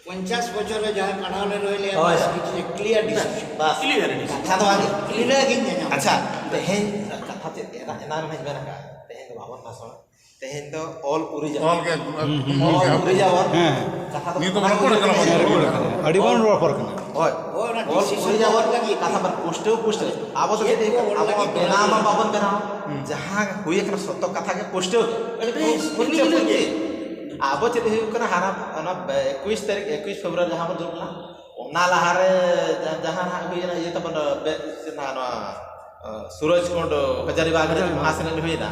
ᱯᱚᱧᱪᱟᱥ ᱵᱚᱪᱷᱚᱨ ᱨᱮ ᱡᱟᱦᱟᱸ ᱠᱟᱰᱷᱟᱣ ᱞᱮ ᱨᱚᱦᱚᱭ ᱞᱮᱭᱟ, ᱦᱳᱭ᱾ ᱵᱟᱥ, it is a clear decision᱾ Bus. Clear decision᱾ ᱠᱟᱛᱷᱟ ᱫᱚ ᱵᱟᱝ᱾ ᱤᱱᱟᱹ ᱜᱤᱧ ᱧᱮᱞᱧᱟᱢ᱾ ᱟᱪᱪᱷᱟ, ᱛᱮᱦᱮᱧ ᱠᱟᱛᱷᱟ ᱪᱮᱫ ᱮᱱᱟ-, ᱮᱱᱟᱝ ᱨᱮᱱᱟᱜ ᱤᱧ ᱢᱮᱱ ᱟᱠᱟᱫᱼᱟ, ᱛᱮᱦᱮᱧ ᱫᱚ ᱵᱟᱵᱚᱱ ᱵᱷᱟᱥᱚᱱᱟ, ᱛᱮᱦᱮᱧ ᱫᱚ ᱚᱞ ᱩᱨᱤᱡᱟ᱾ ᱚᱞ ᱜᱮ, ᱦᱮᱸ᱾ ᱠᱟᱛᱷᱟ ᱫᱚ ᱱᱤᱭᱟᱹ ᱫᱚ ᱚᱱᱟ ᱨᱚᱯᱚᱲ ᱜᱮ ᱠᱟᱱᱟ ᱵᱚᱱ᱾ ᱦᱮᱸ, ᱨᱚᱯᱚᱲ ᱠᱟᱱᱟ᱾ ᱟᱹᱰᱤ ᱵᱚᱱ ᱨᱚᱯᱚᱲ ᱠᱟᱱᱟ᱾ ᱦᱳᱭ᱾ ᱦᱳᱭ, ᱚᱱᱟ ᱚᱞ decision ᱩᱨᱤᱡᱟᱵᱚᱱ ᱞᱟᱹᱜᱤᱫ᱾ ᱠᱟᱛᱷᱟ ᱵᱚᱱ ᱯᱩᱥᱴᱟᱹᱣ ᱯᱩᱥᱴᱟᱹᱣ᱾ ᱟᱵᱚ ᱫᱚ ᱪᱮᱫ ᱪᱮᱫ ᱠᱚ ᱚᱞ ᱟᱵᱚ ᱞᱟᱹᱜᱤᱫ ᱵᱮᱱᱟᱣ ᱢᱟ ᱵᱚᱱ ᱵᱟᱵᱚᱱ ᱵᱮᱱᱟᱣ᱾ ᱡᱟᱦᱟᱸ ᱦᱩᱭ ᱟᱠᱟᱱᱟ ᱥᱚᱛᱚ ᱠᱟᱛᱷᱟ ᱜᱮ ᱯᱩᱥᱴᱟᱹᱣ᱾ ᱟᱹᱰᱤ ᱵᱮᱥ, ᱯᱩᱥᱴᱟᱹᱣ ᱤᱱᱟᱹ ᱯᱩᱥᱴᱟᱹᱣ᱾ ᱜᱮ᱾ ᱟᱵᱚ ᱪᱮᱫ ᱦᱩᱭᱩᱜ ᱠᱟᱱᱟ, ᱦᱟᱱᱟ ᱚᱱᱟ ᱮᱠᱩᱥ ᱛᱟᱹᱨᱤᱠᱷ, ᱮᱠᱩᱥ ᱯᱷᱮᱵᱽᱨᱩᱣᱟᱨᱤ ᱡᱟᱦᱟᱸ ᱵᱚᱱ ᱫᱩᱲᱩᱵ ᱞᱮᱱᱟ, ᱚᱱᱟ ᱞᱟᱦᱟᱨᱮ ᱡᱟ-, ᱡᱟᱦᱟᱸ ᱱᱟᱦᱟᱜ ᱦᱩᱭ ᱮᱱᱟ, ᱤᱭᱟᱹ ᱛᱟᱵᱚᱱ, ᱵᱮ-, ᱪᱮᱫ ᱱᱟᱦᱟᱜ ᱱᱚᱣᱟ, ᱟ, ᱥᱩᱨᱚᱡᱽ ᱠᱩᱸᱰ ᱦᱟᱡᱟᱨᱤᱵᱟᱜᱽ ᱨᱮ ᱢᱟᱦᱟᱥᱱᱟᱱ ᱦᱩᱭ ᱮᱱᱟ᱾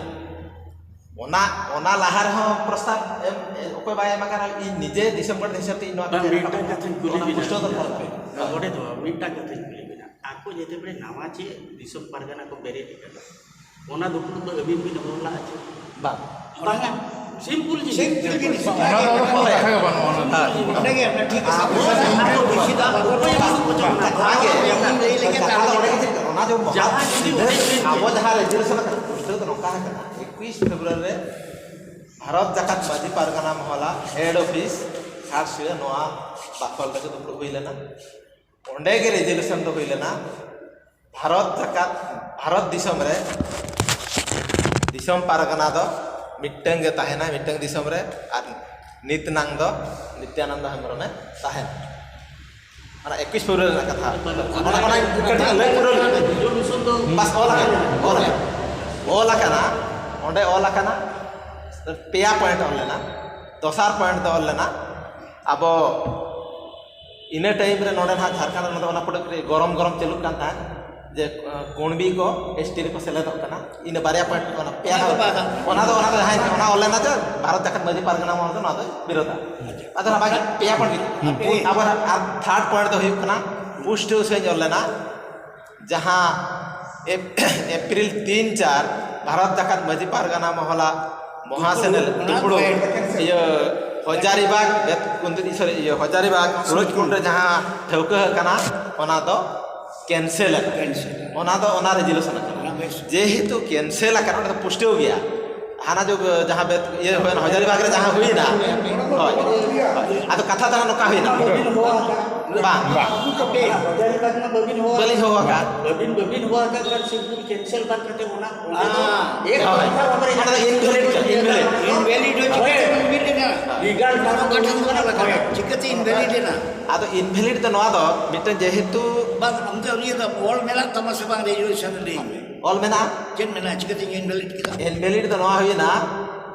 ᱚᱱᱟ ᱚᱱᱟ ᱞᱟᱦᱟ ᱨᱮᱦᱚᱸ ᱯᱨᱚᱥᱛᱟᱵ ᱮᱢ, ᱮ, ᱚᱠᱚᱭ ᱵᱟᱭ ᱮᱢ ᱟᱠᱟᱱᱟ? ᱤᱧ ᱱᱤᱡᱮ ᱫᱤᱥᱚᱢ ᱜᱚᱰᱮᱛ ᱦᱤᱥᱟᱹᱵ ᱛᱮ ᱤᱧ ᱱᱚᱣᱟ ᱵᱟᱝ, ᱠᱟᱛᱷᱟᱧ ᱢᱤᱫᱴᱟᱝ ᱨᱟᱠᱟᱵ ᱠᱟᱛᱷᱟᱧ ᱠᱟᱱᱟ᱾ ᱠᱩᱞᱤ ᱚᱱᱟ ᱵᱤᱱᱟ᱾ ᱯᱩᱥᱴᱟᱹᱣ ᱫᱚᱨᱠᱟᱨ ᱠᱟᱱᱟ᱾ ᱱᱚᱰᱮ ᱫᱚ ᱢᱤᱫᱴᱟᱝ ᱠᱟᱛᱷᱟᱧ ᱠᱩᱞᱤ ᱵᱤᱱᱟ, ᱟᱠᱚ ᱡᱮᱛᱮ ᱵᱮᱲᱮ ᱱᱟᱣᱟ ᱪᱮᱫ ᱫᱤᱥᱚᱢ ᱯᱟᱨᱜᱟᱱᱟ ᱠᱚ ᱵᱮᱨᱮᱫ ᱟᱠᱟᱫᱟ, ᱚᱱᱟ ᱫᱩᱯᱲᱩᱵ ᱫᱚ ᱟᱹᱵᱤᱱ ᱵᱤᱱ ᱚᱞ ᱞᱟᱜᱼᱟ ᱪᱮ? ᱵᱟᱝ᱾ ᱵᱟᱝᱟ, ᱥᱤᱢᱯᱩᱞ ᱡᱤᱱᱤᱥ᱾ ᱥᱤᱢᱯᱩᱞ ᱡᱤᱱᱤᱥ᱾ ᱚᱱᱟ ᱫᱚ ᱚᱱᱟ ᱫᱚ ᱠᱟᱛᱷᱟ ᱜᱮ ᱵᱟᱹᱱᱩᱜᱼᱟ, ᱚᱱᱟ ᱫᱚ᱾ ᱚᱸᱰᱮ ᱜᱮ ᱚᱱᱟ ᱴᱷᱤᱠ ᱜᱮ ᱥᱟᱵ ᱟᱵᱚ ᱚᱱᱟ ᱠᱚ ᱵᱮᱥᱤ ᱫᱚ ᱟᱵᱚ ᱠᱚ ᱧᱟᱢᱟ᱾ ᱠᱟᱛᱷᱟ ᱜᱮ ᱤᱧ ᱞᱟᱹᱭ ᱞᱮᱜᱮ ᱠᱟᱛᱷᱟ ᱫᱚ ᱛᱟᱦᱞᱮ᱾ ᱚᱸᱰᱮ ᱜᱮ ᱪᱮᱫ ᱚᱱᱟ ᱡᱚᱢ ᱡᱟᱦᱟᱸ ᱡᱩᱫᱤ ᱚᱸᱰᱮ ᱜᱮ ᱟᱵᱚ ᱡᱟᱦᱟᱸ ᱨᱮᱡᱩᱞᱮᱥᱚᱱ ᱟᱠᱟᱱᱟ, ᱯᱩᱥᱴᱟᱹᱣ ᱫᱚ ᱱᱚᱝᱠᱟ ᱟᱠᱟᱱᱟ, ᱮᱠᱩᱥ ᱯᱷᱮᱵᱽᱨᱩᱣᱟᱨᱤ ᱨᱮ ᱵᱷᱟᱨᱚᱛ ᱡᱟᱠᱟᱛ ᱢᱟᱹᱡᱷᱤ ᱯᱟᱨᱜᱟᱱᱟ ᱢᱚᱦᱚᱞᱟ ᱦᱮᱰ ᱚᱯᱷᱤᱥ ᱜᱷᱟᱴᱥᱤᱞᱟᱹ ᱱᱚᱣᱟ ᱵᱟᱠᱷᱳᱞ ᱨᱮᱜᱮ ᱫᱩᱯᱲᱩᱵ ᱦᱩᱭ ᱞᱮᱱᱟ᱾ ᱚᱸᱰᱮ ᱜᱮ ᱨᱮᱡᱩᱞᱮᱥᱚᱱ ᱫᱚ ᱦᱩᱭ ᱞᱮᱱᱟ, ᱵᱷᱟᱨᱚᱛ ᱡᱟᱠᱟᱛ, ᱵᱷᱟᱨᱚᱛ ᱫᱤᱥᱚᱢ ᱨᱮ ᱫᱤᱥᱚᱢ ᱯᱟᱨᱜᱟᱱᱟ ᱫᱚ ᱢᱤᱫᱴᱟᱝ ᱜᱮ ᱛᱟᱦᱮᱱᱟ, ᱢᱤᱫᱴᱟᱝ ᱫᱤᱥᱚᱢ ᱨᱮ, ᱟᱨ ᱱᱤᱛ ᱱᱟᱝ ᱫᱚ ᱱᱤᱛᱭᱟᱱᱚᱱᱫᱚ ᱦᱮᱢᱵᱨᱚᱢᱮ ᱛᱟᱦᱮᱱᱟ᱾ ᱚᱱᱟ ᱮᱠᱩᱥ ᱯᱷᱮᱵᱽᱨᱩᱣᱟᱨᱤ ᱨᱮᱱᱟᱜ ᱠᱟᱛᱷᱟ᱾ ᱚᱱᱟ, ᱚᱱᱟ ᱠᱟᱹᱴᱤᱡ ᱞᱟᱹᱭ ᱯᱩᱨᱟᱹᱣ ᱞᱮᱜᱮ᱾ ᱨᱮᱡᱩᱞᱮᱥᱚᱱ ᱫᱚ ᱵᱟᱥ ᱚᱞ ᱟᱠᱟᱱᱟ, ᱚᱞ ᱟᱠᱟᱱᱟ, ᱚᱞ ᱟᱠᱟᱱᱟ, ᱚᱸᱰᱮ ᱚᱞ ᱟᱠᱟᱱᱟ, ᱯᱮᱭᱟ ᱯᱚᱭᱮᱱᱴ ᱚᱞ ᱞᱮᱱᱟ᱾ ᱫᱚᱥᱟᱨ ᱯᱚᱭᱮᱱᱴ ᱫᱚ ᱚᱞ ᱞᱮᱱᱟ, ᱟᱵᱚ ᱤᱱᱟᱹ ᱴᱟᱭᱤᱢ ᱨᱮ ᱱᱚᱰᱮ ᱱᱟᱦᱟᱜ ᱡᱷᱟᱲᱠᱷᱚᱸᱰ ᱨᱮ ᱱᱚᱰᱮ ᱚᱱᱟ ᱯᱚᱨᱮ ᱠᱟᱹᱴᱤᱡ ᱜᱚᱨᱚᱢ ᱜᱚᱨᱚᱢ ᱪᱟᱹᱞᱩᱜ ᱠᱟᱱ ᱛᱟᱦᱮᱸᱫ, ᱡᱮ ᱟᱸ, ᱠᱩᱬᱵᱤ ᱠᱚ ᱮᱥ ᱴᱤ ᱨᱮᱠᱚ ᱥᱮᱞᱮᱫᱚᱜ ᱠᱟᱱᱟ᱾ ᱤᱱᱟᱹ ᱵᱟᱨᱭᱟ ᱯᱚᱭᱮᱱᱴ ᱚᱱᱟ ᱯᱮᱭᱟ ᱚᱱᱟ ᱫᱚ ᱵᱟᱝ᱾ ᱚᱱᱟ ᱫᱚ ᱚᱱᱟ ᱫᱚ ᱡᱟᱦᱟᱸᱭ ᱚᱱᱟ ᱚᱞ ᱞᱮᱱᱟ ᱡᱮ ᱵᱷᱟᱨᱚᱛ ᱡᱟᱠᱟᱛ ᱢᱟᱹᱡᱷᱤ ᱯᱟᱨᱜᱟᱱᱟ ᱢᱚᱦᱚᱞ ᱫᱚ ᱱᱚᱣᱟ ᱫᱚ ᱵᱤᱨᱳᱫᱷᱟ᱾ ᱟᱫᱚ ᱚᱱᱟ ᱵᱟᱝ ᱯᱮᱭᱟ ᱯᱚᱭᱮᱱᱴ ᱜᱮ᱾ ᱟᱵᱚ ᱟᱨ ᱛᱷᱟᱨᱰ ᱯᱚᱭᱮᱱᱴ ᱫᱚ ᱦᱩᱭᱩᱜ ᱠᱟᱱᱟ ᱯᱩᱥᱴᱟᱹᱣ ᱥᱟᱺᱦᱤᱡ ᱚᱞ ᱞᱮᱱᱟ, ᱡᱟᱦᱟᱸ ᱮᱯ-, ᱮᱯᱨᱤᱞ ᱛᱤᱱ ᱪᱟᱨ ᱵᱷᱟᱨᱚᱛ ᱡᱟᱠᱟᱛ ᱢᱟᱹᱡᱷᱤ ᱯᱟᱨᱜᱟᱱᱟ ᱢᱚᱦᱚᱞᱟ ᱢᱚᱦᱟᱥᱮᱱᱮᱞ ᱫᱩᱯᱲᱩᱵ ᱤᱭᱟᱹ ᱦᱚᱡᱟᱨᱤᱵᱟᱜᱽ ᱵᱮᱛ-, ᱠᱩᱱᱫᱨᱤ, ᱥᱚᱨᱤ, ᱤᱭᱟᱹ ᱦᱚᱡᱟᱨᱤᱵᱟᱜᱽ ᱥᱩᱨᱡᱽᱠᱩᱸᱰ ᱨᱮ ᱡᱟᱦᱟᱸ ᱴᱷᱟᱹᱣᱠᱟᱹ ᱟᱠᱟᱱᱟ, ᱚᱱᱟ ᱫᱚ ᱠᱮᱱᱥᱮᱞ ᱟᱠᱟᱱᱟ᱾ ᱚᱱᱟ ᱫᱚ ᱚᱱᱟ ᱨᱮᱡᱩᱞᱮᱥᱚᱱ ᱟᱠᱟᱱᱟ᱾ ᱡᱮᱦᱮᱛᱩ ᱠᱮᱱᱥᱮᱞ ᱟᱠᱟᱱᱟ, ᱚᱸᱰᱮ ᱫᱚ ᱯᱩᱥᱴᱟᱹᱣ ᱜᱮᱭᱟ᱾ ᱦᱟᱱᱟ ᱡᱚ ᱡᱟᱦᱟᱸ ᱵᱮᱛ-, ᱤᱭᱟᱹ ᱦᱩᱭᱱᱟ, ᱦᱚᱡᱟᱨᱤᱵᱟᱜᱽ ᱨᱮ ᱡᱟᱦᱟᱸ ᱦᱩᱭᱱᱟ, ᱦᱳᱭ, ᱦᱳᱭ᱾ ᱟᱫᱚ ᱠᱟᱛᱷᱟ ᱫᱚ ᱱᱚᱝᱠᱟ ᱦᱩᱭᱱᱟ᱾ ᱵᱟᱝ, ᱵᱟᱝ᱾ ᱵᱟᱹᱞᱤᱧ ᱦᱚᱦᱚ ᱟᱠᱟᱫ᱾ ᱟᱹᱵᱤᱱ ᱵᱟᱹᱵᱤᱱ ᱦᱚᱦᱚ ᱟᱠᱟᱫ ᱠᱷᱟᱱ ᱥᱤᱢᱯᱩᱞ ᱠᱮᱱᱥᱮᱞ ᱵᱟᱝ ᱠᱟᱛᱮ ᱚᱱᱟ ᱚᱸᱰᱮ ᱫᱚ ᱦᱮᱸ᱾ ᱮᱠ ᱦᱳᱭ᱾ ᱯᱚᱭᱥᱟ ᱵᱟᱵᱮᱱ ᱚᱱᱟ ᱫᱚ invalid, invalid᱾ ᱤᱱᱵᱷᱮᱞᱤᱰ ᱦᱚᱸ ᱪᱤᱠᱟᱹᱛᱮ ᱤᱱᱵᱷᱮᱞᱤᱰ ᱮᱱᱟ? ᱞᱤᱜᱟᱞ ᱠᱟᱨᱚᱱ ᱚᱠᱟ ᱴᱷᱮᱱ ᱠᱷᱚᱱᱟᱜ ᱞᱟᱜᱟᱣᱟ? ᱪᱤᱠᱟᱹᱛᱮ ᱤᱱᱵᱷᱮᱞᱤᱰ ᱮᱱᱟ? ᱟᱫᱚ ᱤᱱᱵᱷᱮᱞᱤᱰ ᱫᱚ ᱱᱚᱣᱟ ᱫᱚ ᱢᱤᱫᱴᱟᱝ ᱡᱮᱦᱮᱛᱩ ᱵᱟᱝ, ᱟᱢ ᱫᱚ ᱩᱱᱤ ᱫᱚ ᱚᱞ ᱢᱮᱱᱟᱜ ᱛᱟᱢᱟ ᱥᱮ ᱵᱟᱝ ᱨᱮᱡᱩᱞᱮᱥᱚᱱ ᱨᱮ ᱞᱟᱹᱭ ᱢᱮ᱾ ᱚᱞ ᱢᱮᱱᱟᱜᱼᱟ᱾ ᱪᱮᱫ ᱢᱮᱱᱟᱜᱼᱟ? ᱪᱤᱠᱟᱹᱛᱮ ᱤᱱᱵᱷᱮᱞᱤᱰ ᱠᱮᱫᱟ? ᱤᱱᱵᱷᱮᱞᱤᱰ ᱫᱚ ᱱᱚᱣᱟ ᱦᱩᱭᱱᱟ,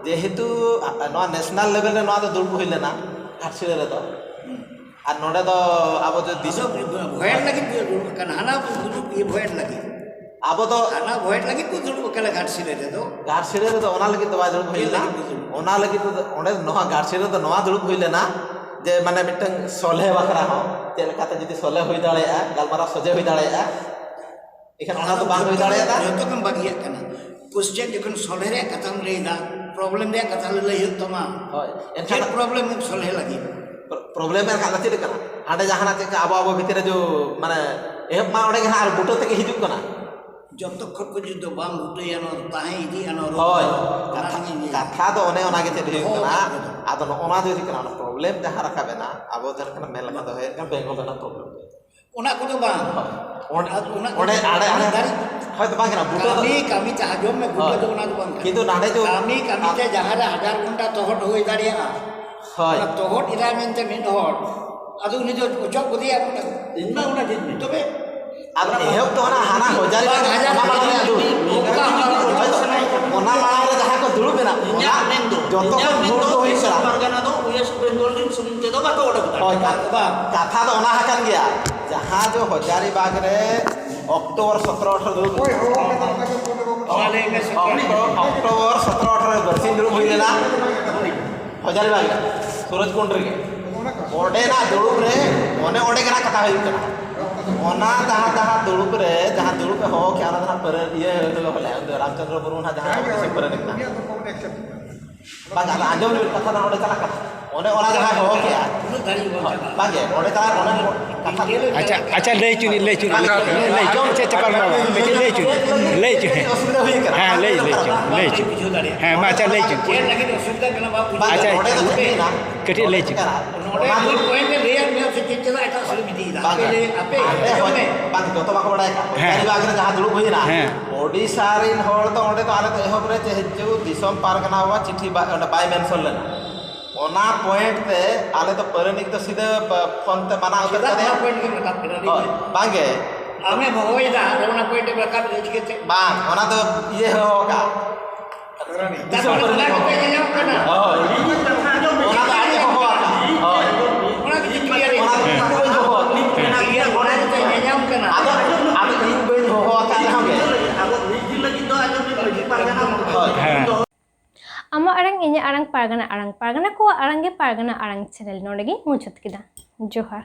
ᱡᱮᱦᱮᱛᱩ ᱱᱚᱣᱟ ᱱᱮᱥᱱᱟᱞ ᱞᱮᱵᱮᱞ ᱨᱮ ᱱᱚᱣᱟ ᱫᱚ ᱫᱩᱲᱩᱵ ᱦᱩᱭ ᱞᱮᱱᱟ ᱜᱷᱟᱴᱥᱤᱞᱟᱹ ᱨᱮᱫᱚ᱾ ᱟᱨ ᱱᱚᱰᱮ ᱫᱚ ᱟᱵᱚ ᱫᱚ ᱫᱤᱥᱚᱢ ᱫᱤᱥᱚᱢ ᱵᱷᱚᱭᱮᱱ ᱞᱟᱹᱜᱤᱫ ᱜᱮ ᱫᱩᱲᱩᱵ ᱟᱠᱟᱱᱟ, ᱦᱟᱱᱟ ᱫᱩᱲᱩᱵ ᱤᱭᱟᱹ ᱵᱷᱚᱭᱮᱱ ᱞᱟᱹᱜᱤᱫ᱾ ᱟᱵᱚ ᱫᱚ ᱦᱟᱱᱟ ᱵᱷᱚᱭᱮᱴ ᱞᱟᱹᱜᱤᱫ ᱠᱚ ᱫᱩᱲᱩᱵ ᱟᱠᱟᱱᱟ ᱜᱷᱟᱴᱥᱤᱞᱟᱹ ᱨᱮᱫᱚ᱾ ᱜᱷᱟᱴᱥᱤᱞᱟᱹ ᱨᱮᱫᱚ ᱚᱱᱟ ᱞᱟᱹᱜᱤᱫ ᱫᱚ ᱵᱟᱭ ᱫᱩᱲᱩᱵ ᱦᱩᱭ ᱪᱮᱫ ᱞᱮᱱᱟ᱾ ᱞᱟᱹᱜᱤᱫ ᱠᱚ ᱫᱩᱲᱩᱵ? ᱚᱱᱟ ᱞᱟᱹᱜᱤᱫ ᱫᱚ ᱚᱸᱰᱮ ᱱᱚᱣᱟ ᱜᱷᱟᱴᱥᱤᱞᱟᱹ ᱨᱮᱫᱚ ᱱᱚᱣᱟ ᱫᱩᱲᱩᱵ ᱦᱩᱭ ᱞᱮᱱᱟ ᱡᱮ ᱢᱟᱱᱮ ᱢᱤᱫᱴᱟᱝ ᱥᱚᱞᱦᱮ ᱵᱟᱠᱷᱨᱟ ᱦᱚᱸ, ᱪᱮᱫ ᱞᱮᱠᱟᱛᱮ ᱡᱩᱫᱤ ᱥᱚᱞᱦᱮ ᱦᱩᱭ ᱫᱟᱲᱮᱭᱟᱜᱼᱟ, ᱜᱟᱞᱢᱟᱨᱟᱣ ᱥᱚᱡᱷᱮ ᱦᱩᱭ ᱫᱟᱲᱮᱭᱟᱜᱼᱟ, ᱮᱱᱠᱷᱟᱱ ᱚᱱᱟ ᱫᱚ ᱵᱟᱝ ᱦᱩᱭ ᱡᱚᱛᱚ, ᱫᱟᱲᱮᱭᱟᱫᱟ᱾ ᱡᱚᱛᱚ ᱜᱮᱢ ᱵᱟᱹᱜᱤᱭᱟᱜ ᱠᱟᱱᱟ᱾ ᱠᱚᱥᱪᱮᱱ ᱡᱚᱠᱷᱚᱱ ᱥᱚᱞᱦᱮ ᱨᱮᱭᱟᱜ ᱠᱟᱛᱷᱟᱢ ᱞᱟᱹᱭᱫᱟ, ᱯᱨᱚᱵᱞᱮᱢ ᱨᱮᱭᱟᱜ ᱠᱟᱛᱷᱟ ᱞᱟᱹᱭ ᱦᱩᱭᱩᱜ ᱛᱟᱢᱟ᱾ ᱦᱳᱭ, ᱮᱱᱠᱷᱟᱱ ᱪᱮᱫ ᱯᱨᱚᱵᱞᱮᱢ ᱮᱢ ᱥᱚᱞᱦᱮ ᱞᱟᱹᱜᱤᱫ? ᱯᱨᱚ-, ᱯᱨᱚᱵᱞᱮᱢ ᱮᱱᱠᱷᱟᱱ ᱫᱚ ᱪᱮᱫ ᱞᱮᱠᱟ? ᱦᱟᱸᱰᱮ ᱡᱟᱦᱟᱱᱟᱜ ᱪᱮᱫ ᱞᱮᱠᱟ ᱟᱵᱚ, ᱟᱵᱚ ᱵᱷᱤᱛᱤᱨ ᱨᱮ ᱡᱚ, ᱢᱟᱱᱮ, ᱮᱦᱚᱵ ᱢᱟ ᱚᱸᱰᱮ ᱜᱮ ᱦᱟᱸᱜ ᱟᱨ ᱵᱩᱴᱟᱹ ᱛᱮᱜᱮ ᱦᱤᱡᱩᱜ ᱠᱟᱱᱟ᱾ ᱡᱚᱛᱚ ᱠᱷᱚᱱ ᱠᱚ ᱡᱩᱫᱤ ᱵᱟᱝ ᱵᱩᱴᱟᱹᱭᱟ, ᱱᱚᱣᱟ ᱫᱚ ᱛᱟᱦᱮᱸ ᱤᱫᱤᱜᱼᱟ, ᱱᱚᱣᱟ ᱨᱳᱜᱽ ᱦᱳᱭ, ᱫᱚ᱾ ᱚᱱᱟ ᱠᱟᱛᱷᱟ, ᱛᱮᱜᱮᱧ ᱞᱟᱹᱭᱟ᱾ ᱠᱟᱛᱷᱟ ᱫᱚ ᱚᱱᱮ ᱚᱱᱟ ᱜᱮ ᱪᱮᱫ ᱦᱩᱭᱩᱜ ᱫᱚᱦᱚ ᱠᱟᱱᱟ? ᱠᱟᱜ ᱠᱚᱫᱚ᱾ ᱟᱫᱚ ᱱᱚᱜᱼᱚ ᱱᱚᱣᱟ ᱫᱚ ᱦᱩᱭᱩᱜ ᱠᱟᱱᱟ, ᱚᱱᱟ ᱯᱨᱚᱵᱞᱮᱢ ᱡᱟᱦᱟᱸ ᱨᱟᱠᱟᱵ ᱮᱱᱟ, ᱟᱵᱚ ᱡᱟᱦᱟᱸ ᱞᱮᱠᱟ ᱢᱮᱱ ᱞᱮᱠᱟ ᱫᱚ ᱦᱩᱭᱩᱜ ᱠᱟᱱᱟ ᱵᱮᱝᱜᱚᱞ ᱨᱮᱱᱟᱜ ᱯᱨᱚᱵᱞᱮᱢ᱾ ᱚᱱᱟ ᱠᱚᱫᱚ ᱵᱟᱝ᱾ ᱦᱳᱭ᱾ ᱚᱸᱰᱮ, ᱟᱨ ᱚᱱᱟ ᱚᱸᱰᱮ ᱠᱚᱫᱚ ᱟᱲᱮ, ᱟᱹᱰᱤ ᱟᱲᱮ ᱫᱟᱨᱮ ᱦᱳᱭ ᱫᱚ ᱵᱟᱝ ᱠᱟᱱᱟ, ᱵᱩᱴᱟᱹ ᱫᱚ ᱠᱟᱹᱢᱤ, ᱠᱟᱹᱢᱤ ᱛᱮ ᱦᱟᱡᱚᱢ ᱢᱮ, ᱵᱩᱴᱟᱹ ᱦᱳᱭ᱾ ᱫᱚ ᱚᱱᱟ ᱫᱚ ᱵᱟᱝ ᱠᱟᱱᱟ᱾ ᱠᱤᱱᱛᱩ ᱱᱟᱰᱮ ᱫᱚ ᱠᱟᱹᱢᱤ, ᱠᱟᱹᱢᱤ ᱟᱨ ᱛᱮ ᱡᱟᱦᱟᱸ ᱨᱮ ᱦᱟᱡᱟᱨ ᱜᱷᱚᱱᱴᱟ ᱛᱚᱦᱚᱫ ᱦᱩᱭ ᱫᱟᱲᱮᱭᱟᱜᱼᱟ, ᱦᱳᱭ᱾ ᱚᱱᱟ ᱛᱚᱦᱚᱫ ᱮᱫᱟᱭ ᱢᱮᱱᱛᱮ ᱢᱤᱫ ᱦᱚᱲ, ᱟᱫᱚ ᱩᱱᱤ ᱫᱚ ᱚᱪᱚᱜ ᱜᱚᱫᱮᱭᱟ ᱠᱚ᱾ ᱤᱧ ᱢᱟ ᱚᱱᱟ ᱜᱮᱧ ᱢᱮᱱ᱾ ᱛᱚᱵᱮ ᱟᱨ ᱮᱦᱚᱵ ᱫᱚ ᱚᱱᱟ ᱦᱟᱱᱟ ᱦᱚᱡᱟᱨᱤ ᱵᱟᱝ, ᱦᱟᱡᱟᱨ ᱚᱱᱟ ᱢᱟᱲᱟᱝ ᱨᱮ ᱫᱩᱲᱩᱵ᱾ ᱚᱱᱠᱟ ᱦᱚᱸ ᱦᱳᱭ ᱛᱚ, ᱚᱱᱟ ᱢᱟᱲᱟᱝ ᱨᱮ ᱡᱟᱦᱟᱸ ᱠᱚ ᱫᱩᱲᱩᱵ ᱮᱱᱟ, ᱤᱧᱟᱹᱜ ᱚᱱᱟ ᱢᱮᱱ ᱫᱚ, ᱡᱚᱛᱚ ᱤᱧᱟᱹᱜ ᱠᱷᱚᱱ ᱢᱮᱱ ᱵᱷᱩᱞ ᱫᱚ ᱫᱚ ᱦᱩᱭᱩᱜ ᱠᱟᱱᱟ᱾ ᱯᱟᱨᱜᱟᱱᱟ ᱫᱚ ᱳᱭᱮᱥᱴ ᱵᱮᱝᱜᱚᱞ ᱨᱮᱱ ᱥᱩᱢᱩᱝ ᱛᱮᱫᱚ ᱵᱟᱠᱚ ᱚᱰᱚᱠ ᱫᱟᱲᱮᱭᱟᱜᱼᱟ᱾ ᱦᱳᱭ, ᱠᱟ-, ᱵᱟᱝ, ᱠᱟᱛᱷᱟ ᱫᱚ ᱚᱱᱟ ᱟᱠᱟᱱ ᱜᱮᱭᱟ᱾ ᱡᱟᱦᱟᱸ ᱡᱚ ᱦᱚᱡᱟᱨᱤᱵᱟᱜᱽ ᱨᱮ ᱚᱠᱴᱳᱵᱚᱨ ᱥᱚᱛᱨᱚ ᱟᱴᱷᱨᱚ ᱫᱩᱲᱩᱵ, ᱚᱠᱴᱳᱵᱚᱨ ᱥᱚᱛᱨᱚ ᱟᱴᱷᱨᱚ ᱨᱮ ᱵᱟᱨᱥᱤᱧ ᱫᱩᱲᱩᱵ ᱦᱩᱭ ᱞᱮᱱᱟ ᱦᱚᱡᱟᱨᱤᱵᱟᱜᱽ ᱨᱮ, ᱥᱩᱨᱚᱡᱽᱠᱩᱸᱰ ᱨᱮᱜᱮ᱾ ᱚᱸᱰᱮᱱᱟᱜ ᱫᱩᱲᱩᱵ ᱨᱮ ᱚᱱᱮ ᱚᱸᱰᱮ ᱜᱮ ᱱᱟᱜ ᱠᱟᱛᱷᱟ ᱦᱩᱭᱩᱜ ᱠᱟᱱᱟ᱾ ᱚᱱᱟ ᱡᱟᱦᱟᱸ, ᱡᱟᱦᱟᱸ ᱫᱩᱲᱩᱵ ᱨᱮ, ᱡᱟᱦᱟᱸ ᱫᱩᱲᱩᱵ ᱮ ᱦᱚᱦᱚ ᱠᱮᱜᱼᱟ, ᱚᱱᱟ ᱫᱚ ᱱᱟᱜ ᱯᱟᱹᱨᱟᱹ-, ᱤᱭᱟᱹ ᱦᱚᱞᱮ ᱨᱟᱢᱪᱚᱸᱫᱽᱨᱚ ᱢᱩᱨᱢᱩ ᱱᱟᱜ ᱡᱟᱦᱟᱸ ᱚᱯᱷᱤᱥ ᱨᱮ ᱯᱟᱹᱨᱟᱹ ᱞᱮᱫᱟ᱾ ᱵᱟᱝ, ᱟᱫᱚ ᱟᱸᱡᱚᱢ ᱞᱮᱵᱮᱱ, ᱠᱟᱛᱷᱟ ᱫᱚ ᱱᱚᱰᱮ ᱪᱟᱞᱟᱜ ᱠᱟᱱᱟ᱾ ᱚᱸᱰᱮ ᱚᱱᱟ ᱡᱟᱦᱟᱸᱭ ᱦᱚᱦᱚ ᱠᱮᱜᱼᱟ᱾ ᱩᱱᱟᱹᱜ ᱫᱷᱟᱹᱨᱤᱡ ᱵᱟᱝ ᱦᱳᱭ, ᱪᱟᱞᱟᱜᱼᱟ᱾ ᱵᱟᱝᱜᱮ, ᱱᱚᱰᱮ ᱪᱟᱞᱟᱜ, ᱚᱱᱟ ᱠᱟᱛᱷᱟ ᱟᱪᱪᱷᱟ, ᱟᱪᱪᱷᱟ, ᱞᱟᱹᱭ ᱦᱚᱪᱚᱱᱤᱡ, ᱞᱟᱹᱭ ᱦᱚᱪᱚᱱᱤᱡ, ᱞᱟᱹᱭ ᱦᱚᱪᱚᱱᱤᱡ, ᱞᱟᱹᱭ ᱦᱚᱪᱚᱱᱤᱡ᱾ ᱦᱮᱸ, ᱞᱟᱹᱭ ᱦᱚᱪᱚᱱᱤᱡ᱾ ᱦᱮᱸ, ᱢᱟ, ᱟᱪᱪᱷᱟ, ᱞᱟᱹᱭ ᱦᱚᱪᱚᱱᱤᱡ᱾ ᱪᱮᱫ ᱞᱟᱹᱜᱤᱫ ᱚᱥᱩᱵᱤᱫᱷᱟ ᱠᱟᱱᱟ, ᱵᱟᱵᱩ? ᱟᱪᱪᱷᱟ, ᱱᱚᱰᱮ ᱫᱚ ᱪᱮᱫ ᱦᱩᱭᱱᱟ? ᱠᱟᱹᱴᱤᱡ ᱞᱟᱹᱭ ᱦᱚᱪᱚᱱᱤᱡ᱾ ᱱᱚᱰᱮ ᱢᱤᱫ ᱯᱚᱭᱮᱱᱴ ᱮ ᱞᱟᱹᱭᱟᱫ ᱢᱮᱭᱟ, ᱥᱮ ᱪᱮᱫ ᱪᱮᱫᱟᱜ ᱮᱴᱟᱜ ᱥᱮᱫ ᱮᱢ ᱤᱫᱤᱭᱮᱫᱟ? ᱵᱟᱝ, ᱟᱯᱮ ᱞᱟᱹᱭ, ᱟᱯᱮ ᱦᱟᱸᱰᱮ ᱟᱸᱡᱚᱢ ᱦᱚᱭ, ᱢᱮ᱾ ᱵᱟᱝ, ᱡᱚᱛᱚ ᱵᱟᱠᱚ ᱵᱟᱲᱟᱭ ᱠᱟᱜ᱾ ᱦᱮᱸ᱾ ᱦᱚᱡᱟᱨᱤᱵᱟᱜᱽ ᱨᱮ ᱡᱟᱦᱟᱸ ᱫᱩᱲᱩᱵ ᱦᱩᱭᱱᱟ, ᱦᱮᱸ᱾ ᱳᱰᱤᱥᱟ ᱨᱮᱱ ᱦᱚᱲ ᱫᱚ ᱚᱸᱰᱮ ᱫᱚ ᱟᱞᱮ ᱫᱚ ᱮᱦᱚᱵ ᱨᱮ ᱡᱮᱦᱮᱛᱩ ᱫᱤᱥᱚᱢ ᱯᱟᱨᱜᱟᱱᱟ ᱵᱟᱵᱟ ᱪᱤᱴᱷᱤ ᱵᱟ-, ᱚᱸᱰᱮ ᱵᱟᱭ ᱢᱮᱱᱥᱚᱱ ᱞᱮᱱᱟ᱾ ᱚᱱᱟ ᱯᱚᱭᱮᱱᱴ ᱛᱮ ᱟᱞᱮ ᱫᱚ ᱯᱟᱹᱨᱟᱹᱱᱤᱠ ᱫᱚ ᱥᱤᱫᱷᱟᱹ ᱯ-, ᱯᱷᱳᱱ ᱛᱮ ᱢᱟᱱᱟ ᱩᱛᱟᱹᱨ ᱪᱮᱫᱟᱜ ᱠᱟᱫᱮᱭᱟ᱾ ᱚᱱᱟ ᱯᱚᱭᱮᱱᱴ ᱜᱮᱢ ᱨᱟᱠᱟᱵ ᱠᱮᱫᱟ? ᱞᱟᱹᱭ ᱦᱳᱭ, ᱢᱮ᱾ ᱵᱟᱝᱜᱮ᱾ ᱟᱢᱮᱢ ᱦᱚᱦᱚᱭᱮᱫᱟ, ᱟᱨ ᱚᱱᱟ ᱯᱚᱭᱮᱱᱴ ᱮᱢ ᱨᱟᱠᱟᱵ ᱮᱫᱟ ᱪᱤᱠᱟᱹᱛᱮ? ᱵᱟᱝ, ᱚᱱᱟ ᱫᱚ ᱤᱭᱟᱹ ᱦᱚᱦᱚ ᱠᱟᱜ᱾ ᱫᱤᱥᱚᱢ ᱛᱟᱨᱯᱚᱨᱮ ᱯᱟᱹᱨᱟᱹᱱᱤᱠ ᱚᱱᱟ ᱦᱚᱦᱚ᱾ ᱠᱚᱯᱮ ᱧᱮᱧᱟᱢ ᱠᱟᱱᱟ? ᱦᱳᱭ᱾ ᱚᱱᱟ ᱫᱚ ᱟᱡ ᱮ ᱦᱚᱦᱚ ᱟᱠᱟᱫ᱾ ᱦᱳᱭ᱾ ᱚᱱᱟ ᱜᱮ ᱪᱤᱠᱟᱹᱭᱟ? ᱚᱱᱟ ᱫᱚ ᱤᱧ ᱫᱚ ᱵᱟᱹᱧ ᱦᱚᱦᱚ ᱟᱠᱟᱫ᱾ ᱚᱱᱟ ᱜᱮ ᱧᱮᱧᱟᱢ ᱠᱟᱱᱟ᱾ ᱟᱫᱚ, ᱟᱫᱚ ᱤᱧ ᱵᱟᱹᱧ ᱦᱚᱦᱚ ᱟᱠᱟᱫ ᱨᱮᱦᱚᱸ ᱜᱮ, ᱟᱢᱟᱜ ᱟᱲᱟᱝ, ᱤᱧᱟᱹᱜ ᱟᱲᱟᱝ, ᱯᱟᱨᱜᱟᱱᱟ ᱟᱲᱟᱝ, ᱯᱟᱨᱜᱟᱱᱟ ᱠᱚᱣᱟᱜ ᱟᱲᱟᱝ ᱜᱮ ᱯᱟᱨᱜᱟᱱᱟ ᱟᱲᱟᱝ ᱪᱮᱱᱮᱞ᱾ ᱱᱚᱰᱮ ᱜᱤᱧ ᱢᱩᱪᱟᱹᱫ ᱠᱮᱫᱟ᱾ ᱡᱚᱦᱟᱨ᱾